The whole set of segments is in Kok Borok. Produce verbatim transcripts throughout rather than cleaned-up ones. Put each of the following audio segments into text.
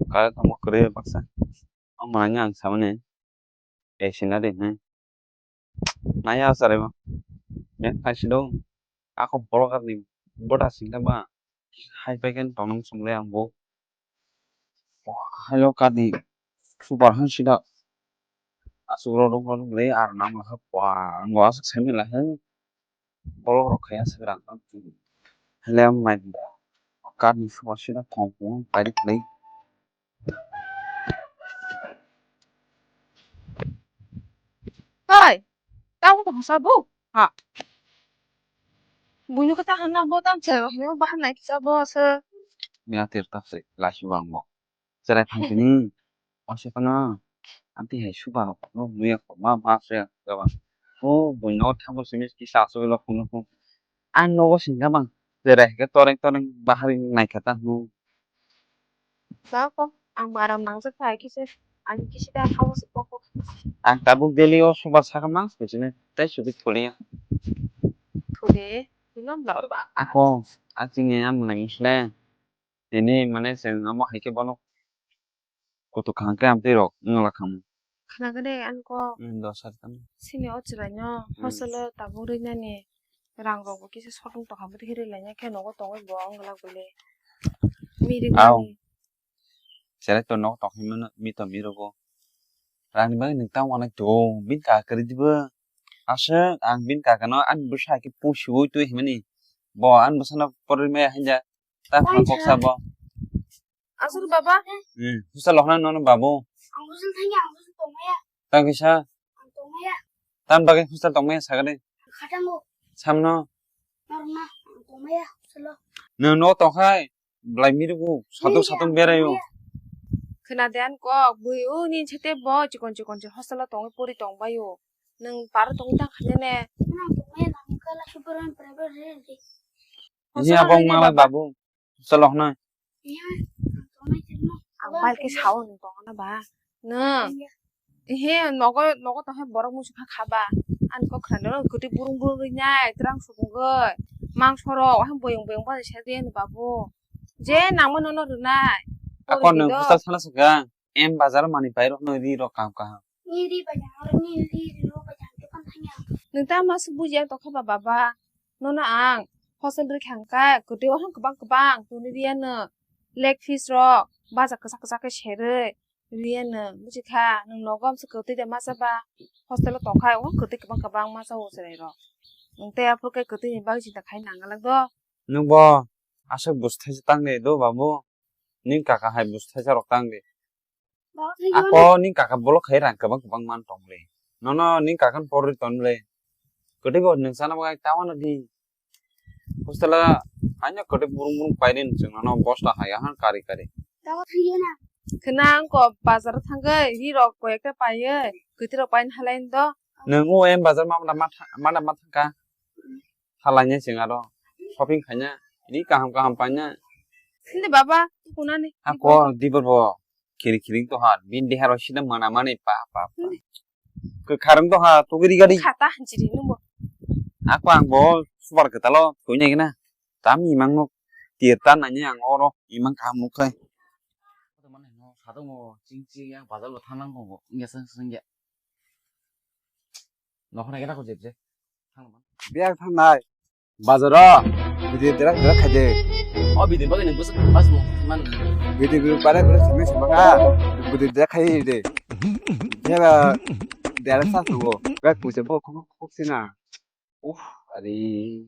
Kaya tamo kere baksa. Ang mananya ang samane. Eh, sinari, hmm. Naya asare ba. Ya, kaisi do. Ako borok ni boda singa ba. Hai pai kan tonong sungle ang bo. Hayo kadi super han sida. Asuro rok rok le ar nama ha pa. Ang asuk semi la he. Borok rok kaya se rang. Hele mai. Kadi super sida thong thong pai le. Hoi, tamo to hosa bo? Ha. Buino kata hana bo tam che, hano bahar nai kisa bo ase. Mia tir ta se, la shi bang bo. Cherai phang tini. Ose kono. Anti hai suba no nuya ko ma ma se ga ba. O buino tamo se mis kisa so lo kuno ko. Ang nogo singka bang. Cherai ke toreng toreng bahar nai kata no. Sako, ang baram nangjak thai kise, ani kisi da hawa se poko. Ang tabuk daily o suba saka mang se sini, tai subi kuliya. Thule, inom la ba. Ako, aching ya am nang isle. Tini mane se ngamo hai ke bono. Kutu khang ke am tei rok, ngala kham. Khna gane an ko. Hmm, dos sar tam. Sini o chwrai no, hmm, hostel o tabuk ri nani. Rang rok bo kisa sotung tong kha, bwtwi khe ri lai ya khe nogo tongwi bo wng glak bwle. Mi ri Aw. Nani. Cherai to nogo tong khe mano, mi to mi rogo. Rang ni bagwi nwng tamo wanai to, bini kaka kwrwi dibo. Aswk ang bini kaka no ani bwsa hai khe pusiui twi himani. Bo ani bwsa no porwi maya hanja. Ta Why, phang kok sir? Sa bo. Aswk baba? Hmm, hostel o hwnna nono babu. Ang hostel thangya, ang hostel tongmaya. Tang kisa? Ang tongmaya. Tam bagwi hostel tongmaya sagani? Khatango. Samno? Norma, ang tongmaya, hostel o. Nwng no tongkhai, blai mirugo, satung satung berayo. Khna de an kok, bui o ni chete bo, chikon chikon che hostel o tongwi pori tongbayo. Nwng paro tongwi tang khaide ne? Ang tongmaya, nang kala super private re. Ini abong malai babu. Chalo hwnwi. Ang bai khe sao nwng tongna ba. Nwng. He nogo, nogo tongkhe borok muchung kha kha ba. Ani kok khna no kwtwi burung burung rinai, twrang subungwi. Mangso rok, wahan boyong boyong ba se de ani babu. Je nangma nono rwnai. Ako nwng hostel sana swkang. M bazar mani pai rok no ri rok kaham kaham. Ni ri bai jang, oro ni ri ri rok bai jang, dokan thangya. Nwng ta ma se bujiya tokha ba baba. Nono ang hostel rwkha hwnkhe kwtwi o hwn kwbang kwbang tongwi riyano. Leg piece rok baja kwchak kwchak khe serwi riyano. Buji kha nwng nogo amsa kwtwi de macha ba hostel o tongkha o kwtwi kwbang kwbang macha o chwrai rok. Nwng tei aphuru khe kwtwi ni bagwi chinta khai nang glak do. Nwng bo aswk bwswk thaisa tang de do babu. Nini kaka hai bwswk thaisa rok tang de. Ako nini kaka bolok khai rang kwbang kwbang man tong le. Nono nini kaka ni porwi ton le. Kwtwi bo nwng sana bagwi ta wano di. Hostel o haino kwtwi burung burung pairi nwng chwng nono bosta hai ahan kari kari. Khna ang ko bazar o thangwi ri rok koi ekta paiwi kwtwi rok paina halai do. Nwng o M bazar ma ma ma thangka. Halai nya chwng aro shopping khaina ri kaham kaham paina. Hindi baba, kunani. Ako dibor bo. Khiri khiri to ha, bin deha ro sida mana mani pa pa pa. Kwkharang to ha, tugiri gadi. Khata hanchiri nungbo. Ako ang bo super kwtalo, thoi nai gina. Tam imang no tir tan nani ang oro imang kaham nuk khai. Mane no sadong o ching ching yang bazar bo thanang bo, ingya sang sang ya. Nokhna gina ko jeb je. Biar thangnai. Bazaro, bidi drak drak khaide. O bidi bagwi nang bwswk bas mo man. Bidi bidi bare bare simi sima ka. Bidi drak khai de. Jera dera sa tu go. Ga ku se bo khuk khuk sina. Uf, ari.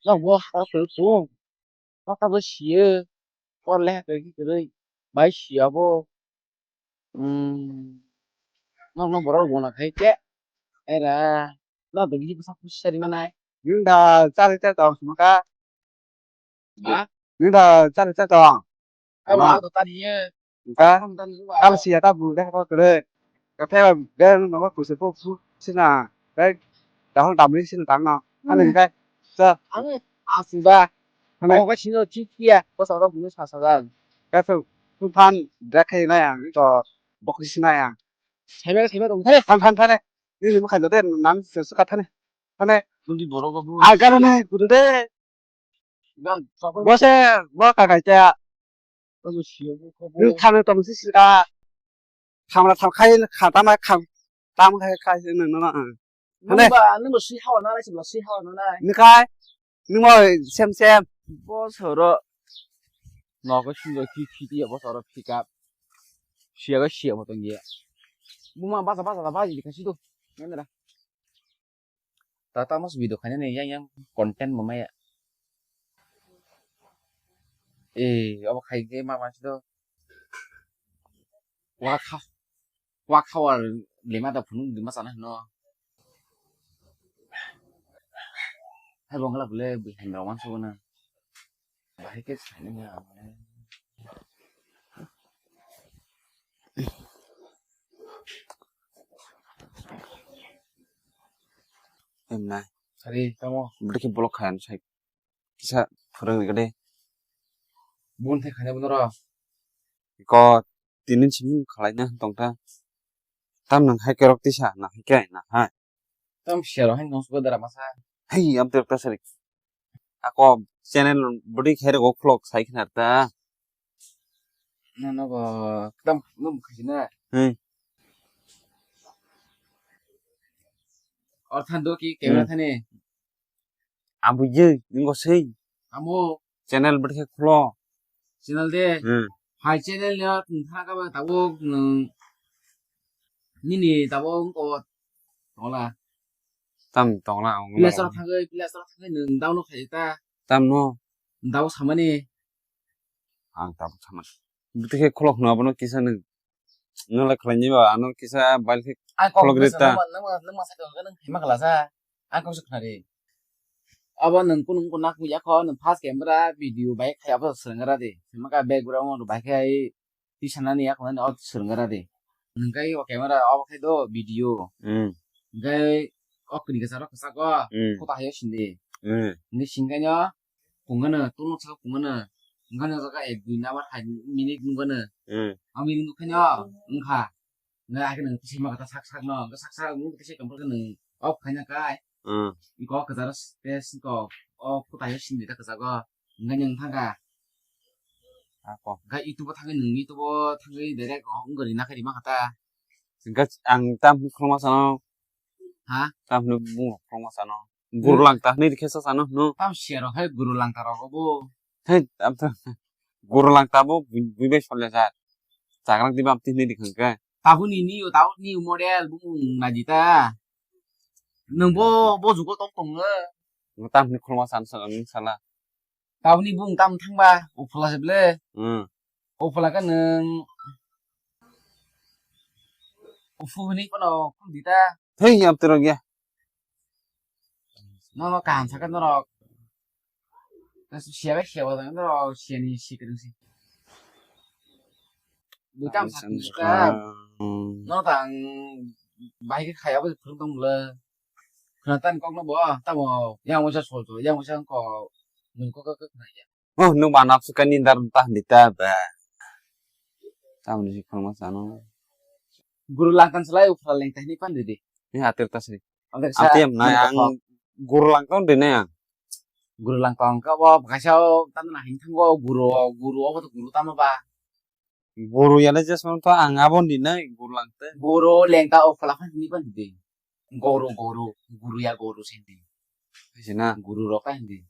Na bo ha ko tu. Maka bo siye. Por le ha ko ki kre. Bai siya bo. Hmm. Nok nok borok rok bona khai te. Era. Nok de bisi bwsa kusi sari manai. Nung da chari cha tong sima ka. Ha? Nung da chari cha tong. Ai ma to tani ye. Ka. Tam siya ta bu de ko kre. Ka phe ba de no ko kusi po pu sina. Ka. Dahol damri sina tang no. Ani ka. Sa. Ang asi ba. Hane. Ko ka sino chi kia. Ko sa ko bu sa sa ga. Ka phe. Pu phan de khai na ya. To. Bokri sinaya. Saimel saimel tong thane. Than than thane. Nini mukha jote nam se suka thane. Thane. Bundi borok bo. Agara ne gudu de. Gan sabon. Bose bo kakai cha. Tamo siyo ko. Nwng thamno tong si sika. Thamra tham khai kha tama kham. Tam khai khai nwng no. Nwng ba, nwng ba sui hawa na lai, sui hawa na lai. Nwng khai. Nwng bo sem sem. Bo soro. Nogo sinjo ki khiti ya bo soro pick up. Siya ga siya bo tong ya. Buma basa basa da baji dikha sido. Nandra. Tata mas video khaina ni yang yang content bo maya. Eh, abo khai ke ma ma sido. Wa kha, wa kha wa lema da phunuk di ma sana no. Hai bongla bole bui hendra wan so na. Bahai ke sani ya. Em na. Sari, tamo. Budi ke block khayan sai. Kisa phwrwng rwgwdi. Bun thai khani bunoro. Ko tinin simi khalaina tongta. Tam nang hai kerok tisa na hai kai na hai. Tam siaro hai nong suka dara masa. Hai am terok ta sari. Ako channel budi khere go vlog sai khna ta. No no go tam no khajina. Hai. Or than do ki camera thani. Abo ye, nung sei. Amo. Channel bwthe khulo. Channel de. Hmm. Hai channel ya, tong thang ka ba tabuk nung. Nini tabuk ko. Tola. Tam tongla ang. Pila sara thangoi, pila sara thangoi nung dau no khai ta. Tam no. Dau samani. Ang tabuk sama. Bwtwi khe khulok hwno abono kisa nwng. Nwng lai khlaini ba ano kisa bail khe khulok rita. Nwng ma sa khe nwng hima khlasa. Ang kok sa khnari. Abo nwng kunu wngkha nak ya kho nwng first camera video bai khai abo swrwng ra de. Hima ka background bai khai tisanani ya kho o swrwng ra de. Nwng kai o camera abo khai do video. Hmm. Kai o kini kasa rok kasa ko. Hmm. Kota hayo sindi. Hmm. Ni singkai no. Kungano, tunu saka kungano. Wngkha no jaga ek dui number hai minute nungkano. Hmm. Ang minute nukha no, wngkha. Nga akhe nang tisi maka ta sak sak no, wngkha sak sak wngkha tisi kampal khe nang off khaina kai. Hmm. Iko kwcharo test ko, o kutai sindi ta kwchago. Wngkha nang thangkha. Ako. Wngkha YouTube o thangwi nang YouTube o thangwi direct o wngkha rina khe rima kha ta. Wngkha ang tam khuluma sano. Ha? Tam hwnwi bung rok khorokma sano. Hmm. Guru lang ta hwnwi rikhe sa sano hwno. Tam siya rok hai guru lang ta rok bo. Hei, tam ta guru lang ta bo bui, bui bai solia jak. Chagrang diba amtwi hwnwi rikha hwnkhe. Tabuni new, tabuk new model bung naji ta. Nwng bo, bo jugo tong tongo. Tam hwnwi khorokma sano sano nwng sala. Tabuni bung tam thangba, uphula se ble. Hmm. Uphula ka nwng. Uphu hwnwi phano khuldi ta. Thwi, yam twi rok ya. Nono kaham sakha norok. Siya bai siya bo norok siyani si kwrwng si. Bui tam sak ka. Hmm. No tang bai khe khaya bo phwrwng tong bwle. Khna tan kok no bo tamo yang waisa sol sol yang waisa kok nung kok kok khna ya. Oh, nung ba nap suka ni dar ta di ta ba. Tam ni khong ma sano. Guru lang kan selai uphra leng teh ni pan di di. Ni atir ta sri. Amte sa. Ati am nai ang guru lang kan di nai ang. Guru lang kan ka bo kaisa tam na hin thang go guru guru obo to guru tamo ba. Guru yale je son to ang abon di nai guru lang te. Guru leng ta uphra pan ni pan di. Guru, guru, guru ya guru sindi. Sina. Guru rok ta hindi.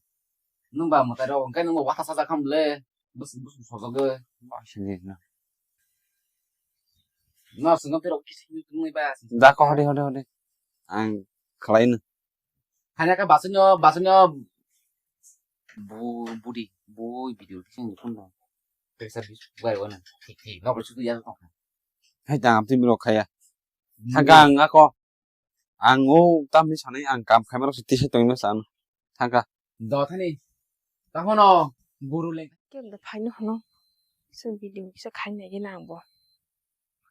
Nung ba mwtai rok hwnkhe nung wata sajak kha mole. Bus, bus, bus sojagwi. Ba sindi na. No, sungam tei rok kisi nung ba. Da ko hode, hode, hode. Ang khlai no. Hanya ka basunyo, basunyo. Bu, budi, bu video kisi nung kun no. Pesa bis, bai wana. Thik, thik. No, bus tu ya ko. Hai ta, am tu mi rok khaya. Thangka ang ako. Ang o tamni sanai ang kam khaima rok se tisa tongma sano. Thangka. Do thani. Tahono guru le. Kem da phaino hwno. Se video kisa khaina gina ang bo.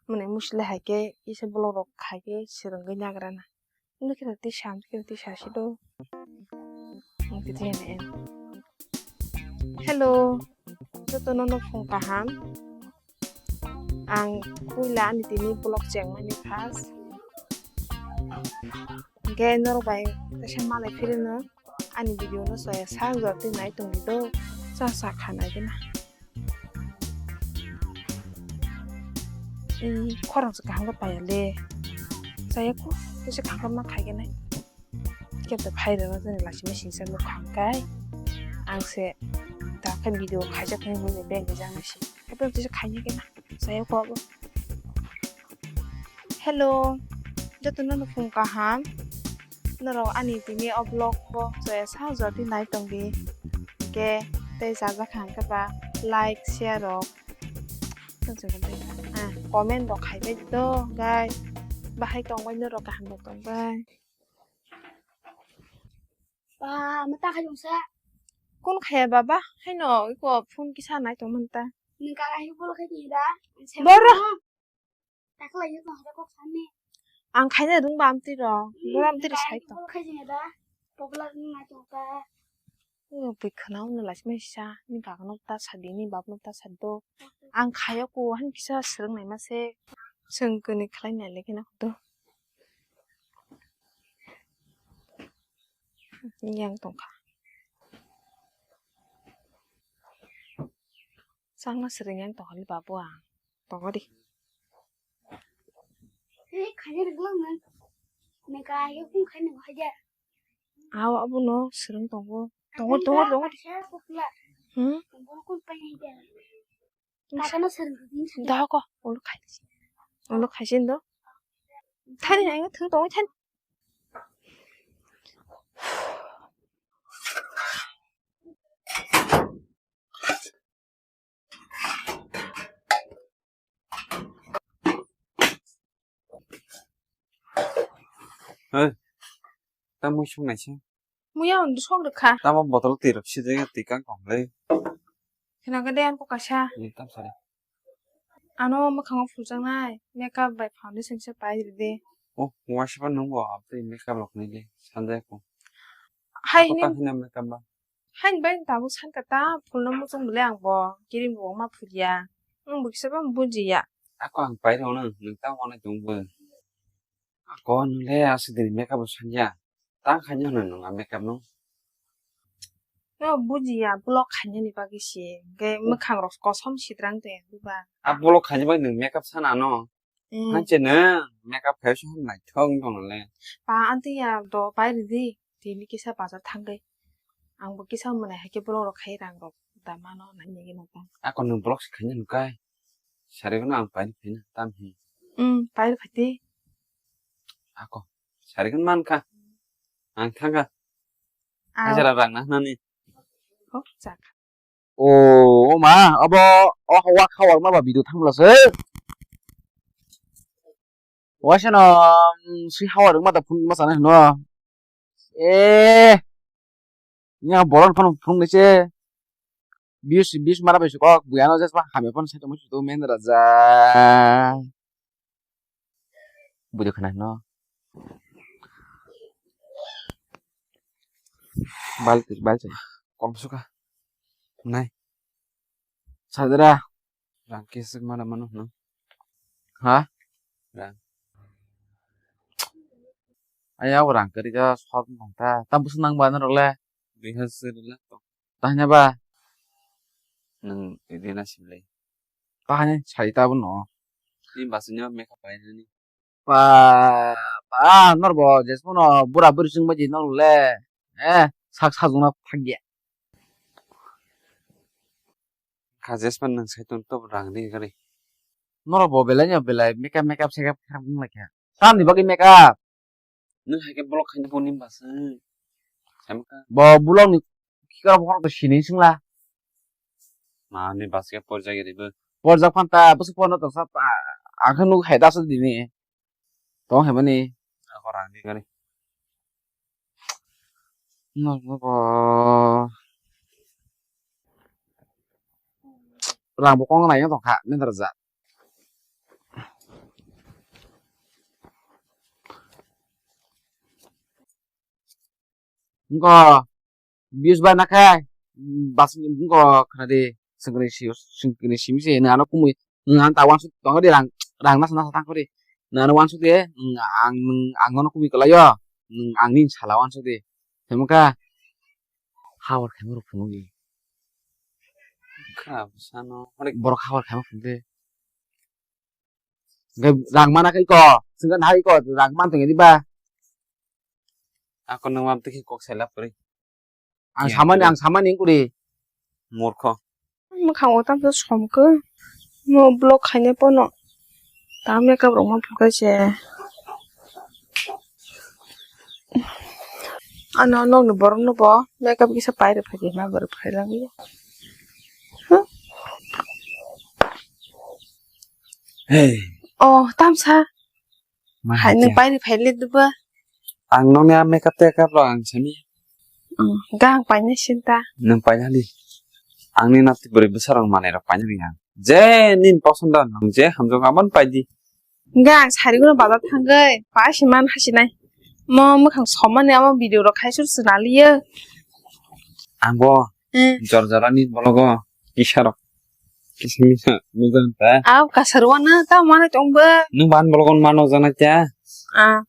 Mane musle hai ke isa vlog rok khai ke sirangwi nagra na. Nokhe tisa, nokhe tisa si do. Hello. Jotono no phung kaham. Ang puila ani tini vlog chengmani first. Hingke norok bai kaisa malai phirino ani video no soya sak jor twi nai tongdi do cha cha kha nai gina. Ei, khorang se kaham khe paiya le. Chaya ko, tei se kaham khe ma khai khe nai. Kebo phai rwna jani lachima singsa nuk khang kai. Ang se ta khe video khaijak nai hwnwi beng rijak nai se. Kebo tei se khai khe na. Chaya ko abo. Hello. Joto no nukhung kaham. Norok ani tini o vlog bo chaya sa jora di nai tong di. Hwnkhe tei chajak kha hwnkhe ba like, share rok. Tong se hwnkhe, ah, comment rok khai bai di to, guys. Bahai tong bai norok kaham rok tong bai. Ba, ma ta khai jong sa. Kun khaya baba? Haino iko phone kisa nai tong man ta. Nung ka ai bolo khai di da. Boro. Takla yo tong kok sani. Ang khaina rwngba amtwi rok, boro amtwi rok sai tong. Bolo khai jeng da. Pogla nung na tong ka. O bui khwna wngno laismai sa, ni kaka no ta sadi, ni bab no ta sadi do. Ang khaya ko, han kisa swrwng nai ma se. Chwng kwnwi khlai nai le khe na do. Yang tong kha. Changma swrwng yang tong kha le babu ang. Tongo di. Hei, khaina rwgwlak nang. Neka, yo kung khaina haja. Aw, abono swrwng tongo. Tongo, tongo, tongo. Kaisa pukla. Hmm? Tongo, kung paina haja. Kakano swrwng rwgwlak. Daho ko, ulo khai. Ulo khai sin do. Thani nai, thung tongo, thani. Hei, tamo song naisi. Muya undo sok rwkha. Tamo botol twi rok sijak ya twi kang kong le. Khna khe de ang kok kaisa. Ni tam sari. Ano mwkhango phuljaknai makeup bai foundation se pai ride. Oh, waisa pa nungbo abtwi makeup rok ni le sanjak ko. Hai. Ako hini ta hina makeup ba. Haini bagwi tabuk sankha ta, phulno muchung bwle ang bo, kiring bo ma phulya. Nwng bo kisa bo bujiya. Ako ang pai rw nang, nwng ta wanai tong bo. Ako nwng le aswk dini makeup bo sanya. Ta khaina hwnwi nwng a makeup no. No bujiya, vlog khainani bagwi se. Hwnkhe mwkhang rok kosom sidrang tong ya buba. A vlog khaina bagwi nwng makeup sana no. Hmm. Hanche nwng makeup khai se ham naithok wng tong le. Pa anti ya do pai ridi. Tini kisa bazar thangwi. Ang bo kisa mwnai hai khe borok rok khai rang rok da mano nai nai gino ta. Ako nwng borok se khaina nukai. Sari gano ang pairi phaina tam hi. Hmm, pairi phaiti. Ako sari gano mankha. Ang thangkha. Aw. Hajara rang na hnani. Hok chak. O, o ma, abo, o hawa khawar ma ba video thang bla se. Waisa no, mm, si hawa rwngma da phunukma sana hino. Eh, nya boron phano phunuknai se. Views, views mara bai se kok, buya no jesma hamya phano sai tongma sudo men raja. Bujo khna hino. Bal, bal se. Kom suka. Nai. Sadra. Rang kisik mana mano no. Ha? Rang. Aya, o rang kari ja sot nang ta. Tam busu nang ba norok le. Dui hajar rila to. Tahnya ba. Nang idi na simle. Tahnya sai ta bu no. Ni basu ni makeup pai ni. Pa, pa, nor bo, jesmo no, bura buri sing baji nor le. Eh, sak sajung na thak ya. Kha jespan nang sai tong to rang ri gari. Nor bo belai no belai, makeup, makeup, sekap, kham lai kha. Tam ni bagwi makeup. Nang hai ke block khaini bo nim basa. Sama ka. Bo block ni kikar bo ko sini singla. Ma ni bas ke porjak ri bo. Porjak phanta, bus porno to sa ta. Ang khe nuk hai das dini. Tong hai mani. Ako rang di gari. Nok nok. Rang bo kong nai tong kha, men dar ja. Ngo. Views bai na khe, bas ngo khna di, sengkini si, sengkini simi se, nang ano kumui, nang ano ta wansuk tongo di rang, rang nasa nasa tang kori, nang ano wansuk di, ang, ang nono kumui kwlai o, ang nini sala wansuk di, hemkha, hawar khaima rok phunuk di. Kha, sano, borok hawar khaima phunuk di. Hwnkhe rang mana khe iko, chwngkhe nahai iko, rang man tongya diba? Ako nung mam tiki kok selap kori. Ang samani, ang samani kori. Murkho. Mwkhang o tamsa somkhe. Mo block khaina pono. Ta makeup rok ma phukai se. Ano nokni borok no bo makeup kisa pairok phai ma borok phai lang. Hey. Oh, tamsa. Ma hai, hai nwng khe? Pairi phai le duba. Ang nokni a makeup tekap rok ang sani. Hmm, gang paina sinta. Nwng paina di. Ang ni nati bwrwi bwsa rok manai rok paina ri ang. Je nin poson da nwng je hamjak abon pai di. Gang sari guna bazar thangwi pai siman hasinai. Mo mwkhang somani amo video rok khai sur swnaliyo. Ang bo Hmm. Jor jora ni bologo kisa rok. Kisa misa nujang ta. Aw kasar wana ta mana tong ba. Nung ban bologo mano jana ta. Ah.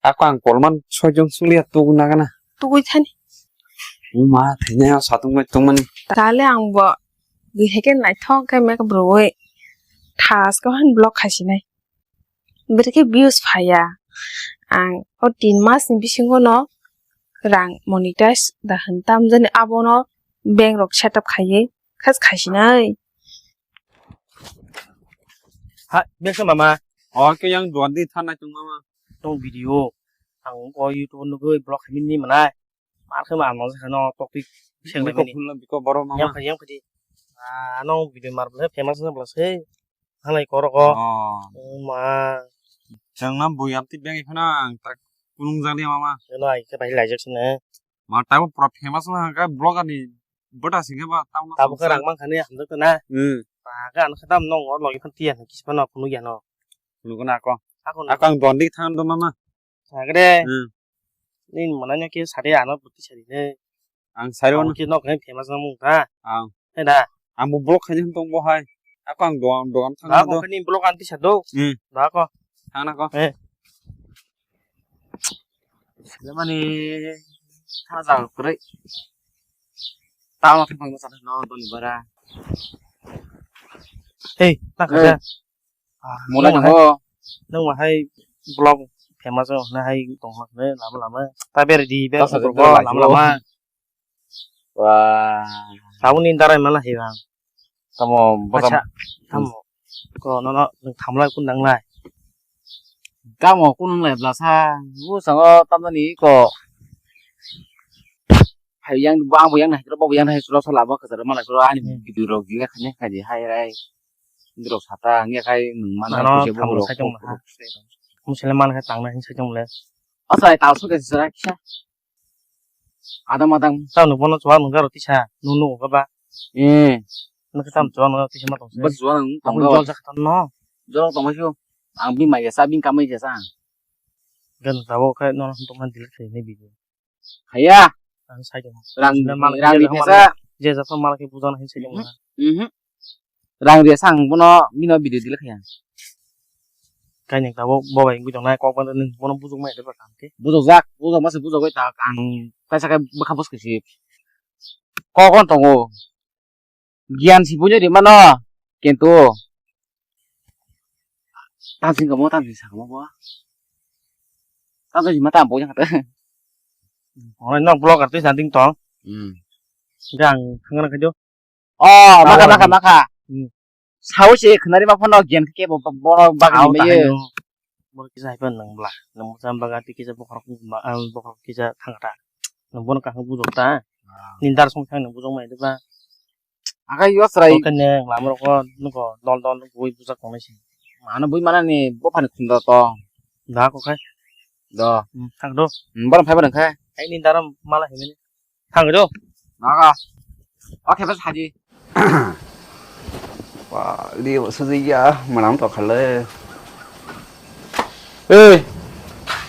Ako ang kolman soi jon sulia tu nagana. Tugui thani. Uma thanya satung mai tungmani. Tale ang bo. Biheke naithok khe makeup rwui. Thas ko han block khaisinai. Bwrwi khe views phaiya. Ang o tin mas ni bisingo no rang monetize da hwn tamjani abono bank rok setup khaiwi khas khaisinai. Ha, besa mama. O ke yang duan di thanai tong mama. Tong video. Ang o YouTube nugui vlog khaimani manai. Mar khe ma ang nang khe no topic seng bai biko mani. Phul biko borok mama. Yang khe, yang khe di. Ah, ano video mar bwlai famous na bwlai se. Halai korok o. Oh. Oh ma. Chang nam bui amti beng iphana ang tak kunung jani mama. Eno ai khe bai laijak sini. Ma tabo pura famous na ka blogger ni bota singhe ba tamo. Tabo khe rang mang khani hamjak na. Hmm. Ba ga an khatam nong or logi phan tiya kis phano kunu ya no. Kunu kunu ako. Ako no. Ako ang dondi thang do mama. Sagre. Hmm. Nin mananya ke sari ano buti sari ne. Ang sari wan. Ki nok ne famous na mung ta. Ang. He da. Ang bo blog khaini tong bo hai. Ako ang dogan dogan thang do. Ako khaini blog anti sa do. Hmm. Da ko. Thang na ko. Eh. Mani tha jang kre. Tamo thang sa no doni bara. Hey, tak ada. Mula nang ho. Nang ma hai blog famous o na hai tong lak ne lama lama. Ta ber di ber ko lama lama. Wah. Tabuni darai mala hai bang. Tamo bosam. Acha, tamo. Ko no no nang thamlai kun nang lai. Tamo kun nang lai blasa. Bu sango tamani ko. Hai yang bang yang nai ro bo yang nai ro sala ba ka mala ko ani video ro gila khane khadi hai rai. Ndrok sata nge khai nwng mana ano khusi tamo boro sai tong kok ha. Musele man khe tang na hin sai tong le. Asai tal so ke sara kisa. Adam adam. Tamo nwng bono chwa nwng garo tisa nwng nwng ga ba. Eh. Nwng khe tam chwa nwng tisa ma tong se. Bas chwa nwng tong ga. Jol jak tan no. Jol tong sio. Ang bi mai ya sa bin kamai ya sa. Gan tabo khe no tong man dilek se ne bi. Haya. Ang sai tong. Rang, rang di pesa. Je jato mal khe bujana hin sai tong. Mhm. Rang riya sang bono bino video delete khaya. Kaineng tabok bo bai wngwi tongnai kok bangda nwng bono bujok mai de ba kam khe. Bujok jak, bujok masa bujok bai ta ang kaisa khe bwkha bwswk si. Kok on tongo. Giyan si buino ri mano. Kintu. Tang sing kamo tang sing sakamo bo. Tang sing ma tang bo yang kata. Oro nok blog artist na ding tong. Hmm. Gang thangna khajo. Oh, maka, maka, maka. Hmm. Sao se khnari ma phano giyan khe bo, bo, bono bagwi. Ao meye. Tahaino. Bor kisa hai phan nang bla. Nang masa baga ti kisa bokhorok, ah, bokhorok kisa thangta. Nang bono kaham bujok ta. Ah. Nindar song thang nang bujok mai de ba. Aga yo srai. Oke ne lamro ko nuko dol dol bui bujak tongnai si. Mano bui mana ni bo phani khunda to. Da ko khai. Do. Hmm, thang do. Hmm, bono phai bono khai. Ai nindaram mala himini. Thang do. Naga. Oke, bas haji. Wah, di sujui ya, manam to khale. Eh,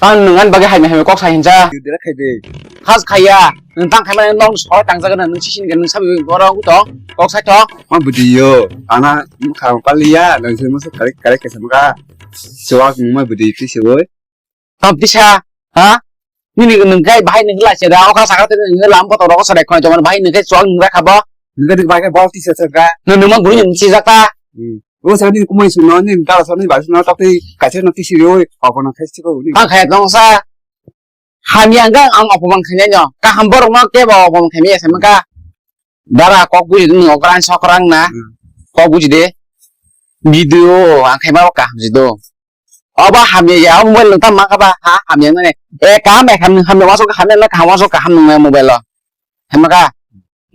tang nungan bagi hai hai kok sai hinja. Di dira khai de. Khas khaya, nung tang khai mana nung soi tang jaga nung sisin nung sabi borong to, kok sai to. Ma budi yo, ana mukha paliya, nung sini masuk kare kare kesa muka. Suak ma budi ti sewoi. Tam tisa, ha? Nini nung kai bahai nung lai cheda, okra sakar te nung lam botol rok sarai khoi jaman bahai nung kai chuang nung rakha bo. Nung kai bahai bol tisa cheda. Nung nung man guri nung si jaka. Hmm. O sa ni kumui suno ni dara sa ni bai suno tak tei kaisa no tisi ri oi obo no khai siko ni. Ang khai tong sa. Hamya ang ang obo mang khai no. Kaham borok no kebo obo mang khai ya sama ka. Dara kok buji ni okrang sokrang na. Hmm. Kok buji de. Video ang khai ma kaham ji do. Obo hamya ya, obo mobile nung tamo mankha ba, ha, hamya nani. E, kaham, e, kaham, hamya wansuk, hamya nani kaham wansuk, kaham nung mobile o. Hamya ka,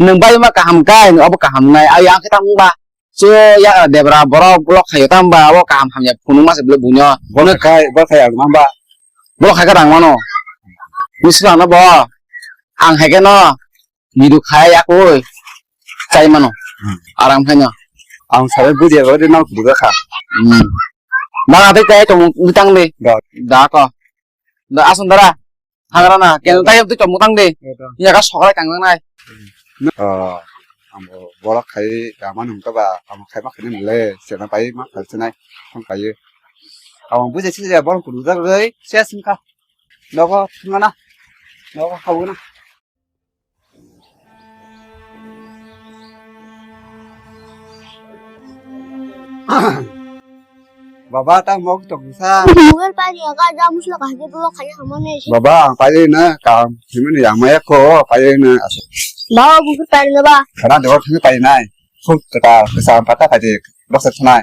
nung bai ma kaham kai, nung obo kaham nai, ayo ang khe tamo ba. So, ya, debra, borok, block khayo tamo ba, obo kaham hamya, phunuk masa bile bunyo. Block khai, block khai ang mamba. Block khai ka rang mano. Misra no bo, ang hai khe no. Midu khai yakoi. Chai mano. Hmm. Aram khai no. Ang sabai budia gori nang buda kha. Hmm. Bang atai chai tong tang de. Da. Da ko. Da asun dara. Hangra na. Ken tai tu tong tang de. Ya da. Ya ka sokrai kang nang nai. Oh, ang bo borok khai kaman hum ka ba, ang khai ma khai ni le, sena pai ma khai senai. Ang khai. Ang budia sija borok kudu da goi, sia sim kha. Nogo thungana. Nogo khawuna. Baba, ta mok tong sa. Mobile pari aga ja musla ka je block khai hamane si. Baba, ang pari na kam himani yang maya ko pari na aso. Baba, mobile pari na ba. Kana de thung pari nai. Phuk kata kasa pata pari. Boksa thanai.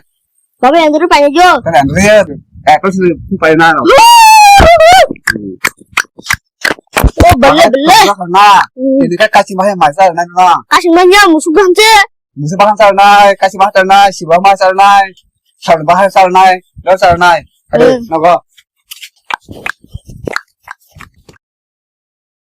Baba, yang dulu pari jo. Kana yang dulu ya. Eh, terus phuk pari na. Oh, belle, belle. Na. Hmm. Ini kan kasih mahal masa na na. Kasih mahal musuh bangse. Musuh bahang sal nai, kasih bahang sal nai, si bahang sal nai, sal bahang sal nai, lo sal nai. Ada Hmm. nogo.